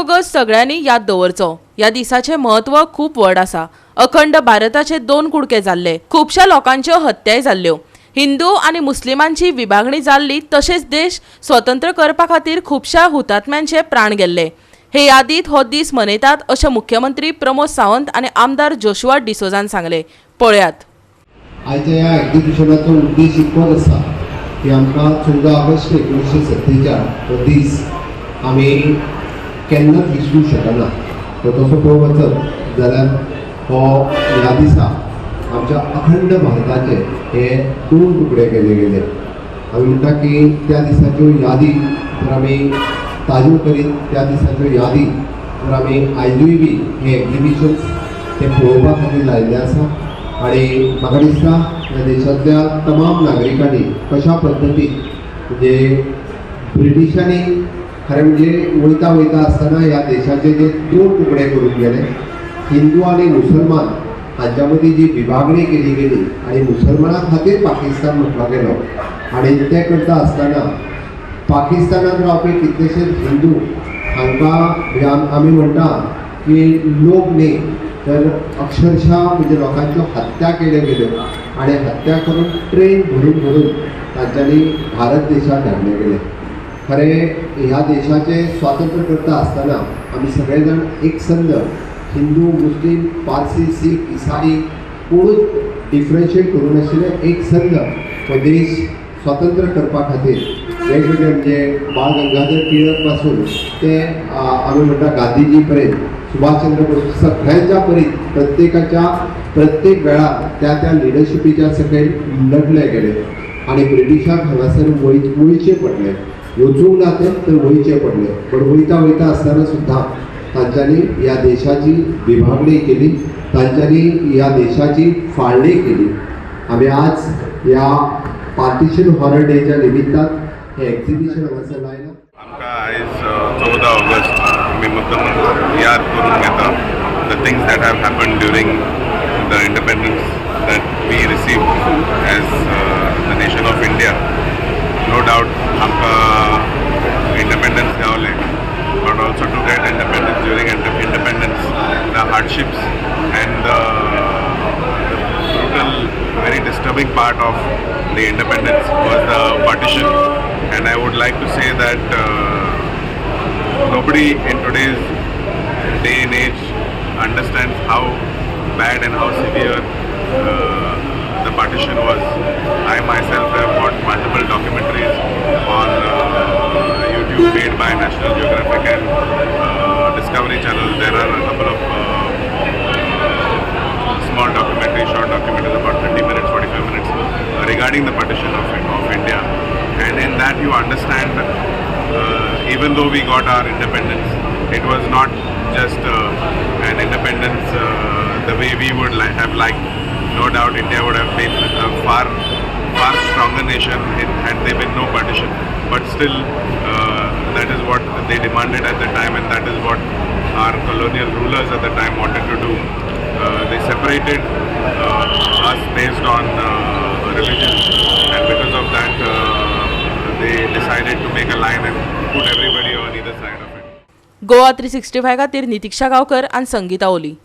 August सगळ्यांनी याद दवरचो. ह्या दिसाचें म्हत्व खूब व्हड आसा. अखंड भारताचे दोन कुडके जाल्ले, खुबश्या लोकांच्यो हत्याय जाल्ल्यो, हिंदू आनी मुस्लिमांची विभागणी जाल्ली, तशेंच देश स्वतंत्र करपा खातीर खुबश्या हुतात्म्यांचे प्राण गेल्ले. हे यादीत हो दीस मनयतात अशें मुख्यमंत्री प्रमोद सावंत आनी आमदार जोशुआ डिसोजान सांगलें. पळयात. आयच्या ह्या एक्झिबिशनाचो उद्देश इतकोच आसा की आमकां 14 ऑगस्ट 1947 हो दीस आमी केन्नाच विसरूंक शकना. तो तसो पळोवंक वचत जाल्यार हो ह्या दिसा आमच्या अखंड भारताचे हे दोन तुकडे केले गेले. आमी म्हणटा की त्या दिसाच्यो यादी जर आमी ताज्यो करीत, त्या दिसाच्यो यादी जर आमी आयजूय बी हे एक्झिबिशन्स ते पळोवपा खातीर लायिल्ले आसा आणि म्हाका दिसता ह्या देशांतल्या तमाम नागरिकांनी कशा पद्दतीन म्हणजे ब्रिटिशांनी खरें म्हणजे वयता वयता आसतना ह्या देशाचे जे दोन तुकडे करून गेले, हिंदू आनी मुसलमान हांच्या मदीं जी विभागणी केली गेली आनी मुसलमानां खातीर पाकिस्तान म्हटलो गेलो आनी तें करता आसतना पाकिस्तानात रावपी कितलेशेच हिंदू हांकां म्हणजे आमी म्हणटा की लोक न्ही तर अक्षरशः म्हणजे लोकांच्यो हत्या केल्यो गेल्यो आनी हत्या करून ट्रेन भरून भरून तांच्यांनी भारत देशात धाडले गेले. खरें ह्या देशाचें स्वातंत्र्य करता आसतना आमी सगळे जाण एकसंध, हिंदू, मुस्लीम, पारसी, सीख, इसाई, कोणूच डिफरन्शिएट करूं नाशिल्ले, एकसंध हो देश स्वतंत्र करपा खातीर वेगवेगळे म्हणजे बाळ गंगाधर टिळक पासून ते आमी म्हणटा गांधीजी पर्यंत, सुभाषचंद्र बोस, सगळ्यांच्या परीत प्रत्येकाच्या प्रत्येक वेळार त्या त्या लिडरशिपीच्या सकयल लढले गेले आनी ब्रिटिशांक हांगासर वयचे पडले. वचूंक ना ते तर वयचे पडले. पण वयता वयता आसतना सुद्दां तांच्यांनी ह्या देशाची विभागणी केली, तांच्यांनी ह्या देशाची फाळणी केली. आमी आज ह्या पार्टिशन हॉरर डेच्या निमित्तान हे एक्झिबिशन हांगासर लायलां. आमकां आयज 14 ऑगस्ट आमी मुद्दम याद करून घेता the things that have happen during the independence that we receive as the nation of India. No doubt आमकां इंडिपेंडन्स गावलें, but also to get independence, during independence, the hardships and the brutal, very disturbing part of the independence was the partition. And I would like to say that nobody in today's day and age understands how bad and how severe the partition was. I myself have watched multiple documentaries on YouTube made by National Geographic and Discovery Channel. There are a couple of small documentary, short documentaries, about 30 minutes, 45 minutes, regarding the partition of India. And in that you understand, even though we got our independence, it was not just an independence the way we would have liked. No doubt India would have been a far, far stronger nation had there been no partition. But still, that is what they demanded at the time, and that is what our colonial rulers at the time wanted to do. They separated us based on religion, and because of that, they decided to make a line and put everybody on either side of it. Goa 365 खातीर नितिक्षा गांवकर आनी संगीता ओली.